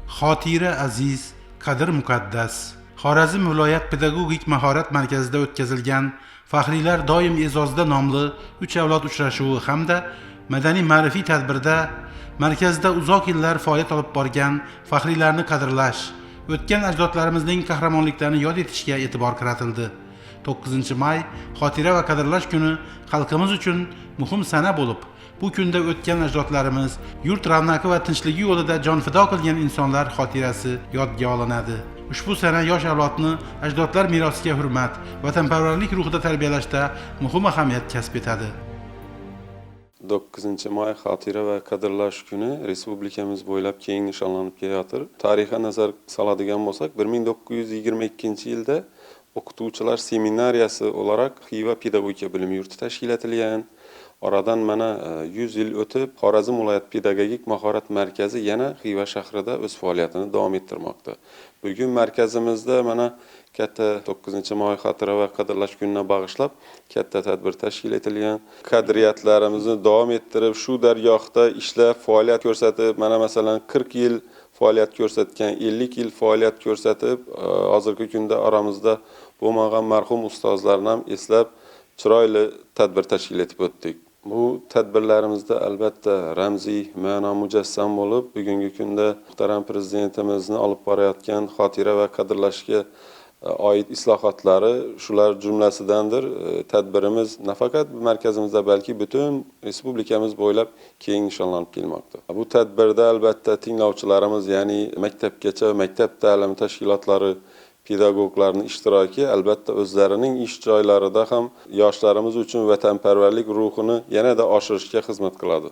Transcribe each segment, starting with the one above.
Xotira aziz, qadr muqaddas. Xorazm viloyat pedagogik mahorat markazida o'tkazilgan Faxriylar doim e'zozda nomli 3 avlod uchrashuvi hamda madaniy ma'rifiy tadbirda markazda uzoq yillar faoliyat olib borgan faxriylarni qadrlash, o'tgan ajdodlarimizning qahramonliklarini yod etishga e'tibor qaratildi. 9 may xotira va qadrlash kuni xalqimiz uchun muhim sana bo'lib, bu kunda o'tgan ajdodlarimiz yurt ravnaqi va tinchligi yo'lida jon fido qilgan insonlar xotirasi yodga olinadi. Ushbu sana yosh avlodni ajdodlar merosiga hurmat, vatanparvarlik ruhida tarbiyalashda muhim ahamiyat kasb etadi. 9 may xotira va qadrlash kuni respublikamiz bo'ylab keng nishonlanib kelayotir. Tarixga nazar soladigan bo'lsak, 1922-yilda o'qituvchilar seminariyasi o'laroq Xiva pedagogika bilim yurti tashkil etilgan. Oradan mana 100 yil o'tib, Xorazm viloyat pedagogik mahorat markazi yana Xiva shahrida o'z faoliyatini davom ettirmoqda. Bugun markazimizda mana katta 9 may xotira va qadrlash kunina bag'ishlab katta tadbir tashkil etilgan. Qadriyatlarimizni davom ettirib, shu dargohda ishlab, faoliyat ko'rsatib, mana masalan 40 yil faoliyat ko'rsatgan, 50 yil faoliyat ko'rsatib, hozirgi kunda oramizda bo'lmagan marhum ustozlarni ham eslab chiroyli tadbir tashkil etib o'tdik. Bu tadbirlarimizda albatta ramziy ma'no mujassam bo'lib, bugungi kunda muhtaram prezidentimizni olib borayotgan xotira va qadrlashga oid islohotlari shular jumlasidandir. Tadbirimiz nafaqat markazimizda, balki butun respublikamiz bo'ylab keng nishonlanib kelmoqda. Bu tadbirda albatta tinglovchilarimiz, ya'ni maktabgacha maktab ta'limi tashkilotlari pedagoglarning ishtiroki albatta o'zlarining ish joylarida ham yoshlarimiz uchun vatanparvarlik ruhini yanada oshirishga xizmat qiladi.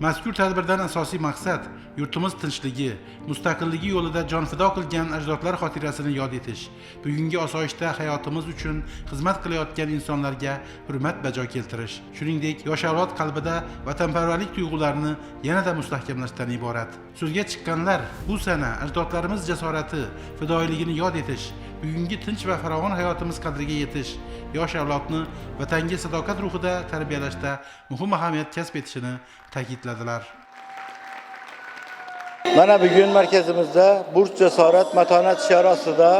Mazkur tadbirdan asosiy maqsad yurtimiz tinchligi, mustaqilligi yo'lida jon fido qilgan ajdodlar xotirasini yod etish, bugungi osoyishta hayotimiz uchun xizmat qilayotgan insonlarga hurmat bajo keltirish, shuningdek, yosh avlod qalbida vatanparvarlik tuyg'ularini yanada mustahkamlashdan iborat. So'zga chiqqanlar bu sana ajdodlarimiz jasorati, fidoyiligini yod etish, bugungi tinch va farovon hayotimiz qadriga yetish, yosh avlodni vatanga sadoqat ruhida tarbiyalashda muhim ahamiyat kasb etishini ta'kidladilar. Mana bugun markazimizda "Burch, jasorat, matonat" shiori ostida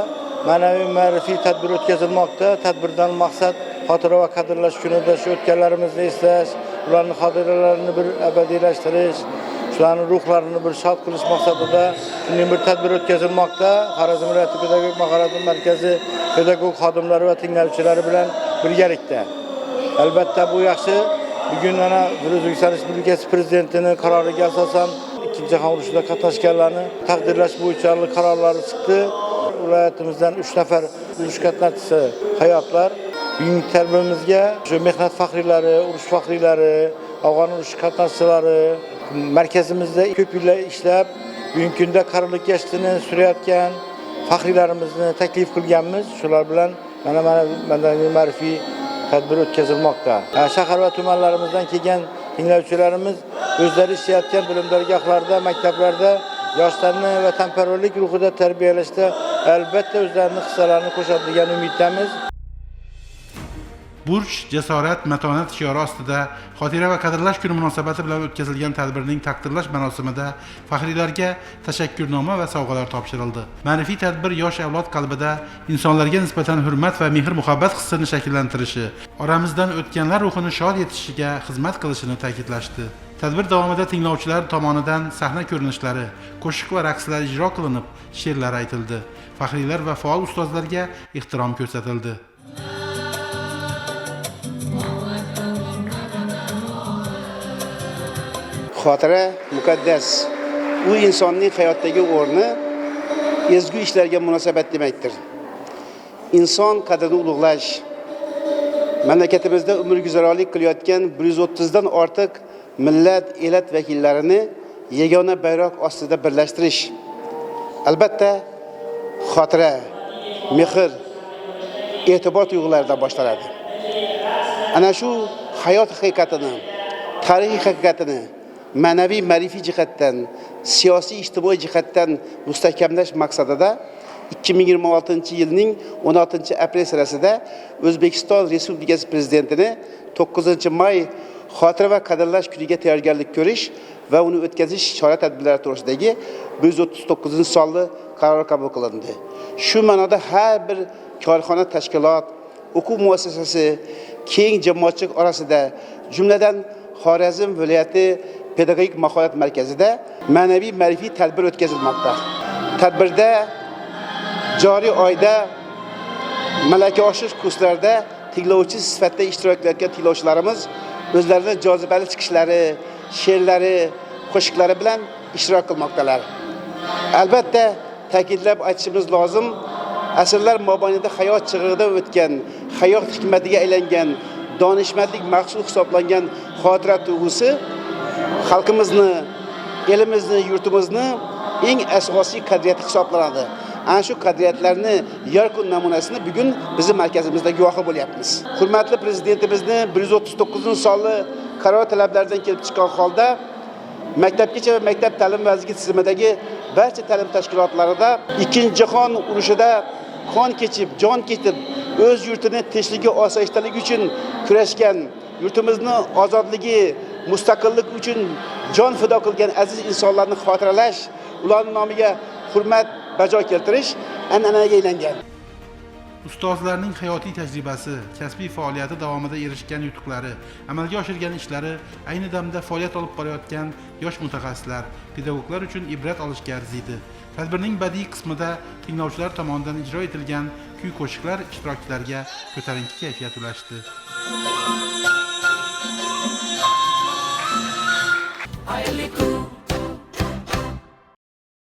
ma'naviy ma'rifiy tadbir o'tkazilmoqda. Tadbirdan maqsad xotira va qadrlash kunida shu o'tganlarimizni eslash, ularning xotiralarini bir abadiylashtirish, shularning ruhlarini bir shod qilish maqsadida shunday bir tadbir o'tkazilmoqda. Xorazm viloyati pedagogik mahorat markazi pedagog xodimlari va tinglovchilari bilan birgalikda. Albatta, bu yaxshi. Bugun mana O'zbekiston Respublikasi Prezidentining qaroriga asosan Ikkinchi jahon urushida qatnashganlarni taqdirlash bo'yicha qarorlari chiqdi. Viloyatimizdan 3 nafar urush qatnashchisi hayotlar. Bugungi tadbirimizga shu mehnat faxriylari, urush faxriylari, Afg'on urushi qatnashchilari, markazimizda ko'p yillar ishlab, bugungi kunda qarilik gashtini surayotgan faxriylarimizni taklif qilganmiz. Shular bilan mana madaniy ma'rifiy tadbir o'tkazilmoqda. Shahar va tumanlarimizdan kelgan tinglovchilarimiz o'zlari ishlayotgan bilim dargohlarida, maktablarda yoshlarni vatanparvarlik ruhida tarbiyalashda albatta o'zlarini hissalarini qo'shadi degan umiddamiz. "Burch, jasorat, matonat" shiori ostida xotira va qadrlash kuni munosabati bilan o'tkazilgan tadbirning taqdirlash marosimida faxriylarga tashakkurnoma va sovg'alar topshirildi. Ma'rifiy tadbir yosh avlod qalbida insonlarga nisbatan hurmat va mehr muhabbat hissini shakllantirishi, oramizdan o'tganlar ruhini shod etishiga xizmat qilishini ta'kidlashdi. Tadbir davomida tinglovchilar tomonidan sahna ko'rinishlari, qo'shiq va raqslar ijro qilinib, she'rlar aytildi. Faxriylar va faol ustozlarga ehtirom ko'rsatildi. Xotira muqaddas. U insonning hayotdagi o'rni, ezgu ishlarga munosabat demakdir. Inson qadrini ulug'lash, mamlakatimizda umrguzaronlik qilayotgan 130 dan ortiq millat, elat vakillarini yagona bayroq ostida birlashtirish albatta xotira, mehr, e'tibor tuyg'ularidan boshlanadi. Ana shu hayot haqiqatini, tarixiy haqiqatini ma'naviy ma'rifiy jihatdan, siyosiy ijtimoiy jihatdan mustahkamlash maqsadida 2026 yilning 16 aprel sanasida O'zbekiston Respublikasi Prezidentini 9 may xotira va qadrlash kuniga tayyorgarlik ko'rish Va uni o'tkazish chora tadbirlari to'g'risidagi 139 sonli qaror qabul qilindi. Shu ma'noda har bir korxona, tashkilot, o'quv muassasasi keng jamoatchilik orasida, jumladan Xorazm viloyati pedagogik mahorat markazida ma'naviy ma'rifiy tadbir o'tkazilmoqda. Tadbirda joriy oyda malaka oshirish kurslarida tinglovchi sifatida ishtirok etayotgan tinglovchilarimiz o'zlarini jozibali chiqishlari, she'rlari, qo'shiqlari bilan ishtirok qilmoqdalar. Albatta, ta'kidlab aytishimiz lozim, asrlar mobaynida hayot chig'ig'idan o'tgan, hayot hikmatiga aylangan, donishmandlik mahsul hisoblangan xotira tuyg'usi xalqimizni, elimizni, yurtimizni eng asosiy qadriyati hisoblanadi. Ana shu qadriyatlarni yorqin namunasini bugun bizni markazimizda guvohi bo'lyapmiz. Hurmatli Prezidentimizni 139 sonli qaror talablaridan kelib chiqqan holda maktabgacha va maktab ta'lim vazirligi tizimidagi barcha ta'lim tashkilotlarida Ikkinchi jahon urushida qon kechib, jon ketib, o'z yurtini tinchligi, osoyishtaligi uchun kurashgan, yurtimizni ozodligi, mustaqilligi uchun jon fido qilgan aziz insonlarni xotiralash, ularning nomiga hurmat bajo keltirish an'anaga aylangan. Ustozlarning hayotiy tajribasi, kasbiy faoliyati davomida erishgan yutuqlari, amalga oshirgan ishlari ayni damda faoliyat olib borayotgan yosh mutaxassislar, pedagoglar uchun ibrat olishga arziydi. Tadbirning badiiy qismida tinglovchilar tomonidan ijro etilgan kuy qo'shiqlar ishtirokchilarga ko'tarinki kayfiyat ulashdi. Xayrli kun.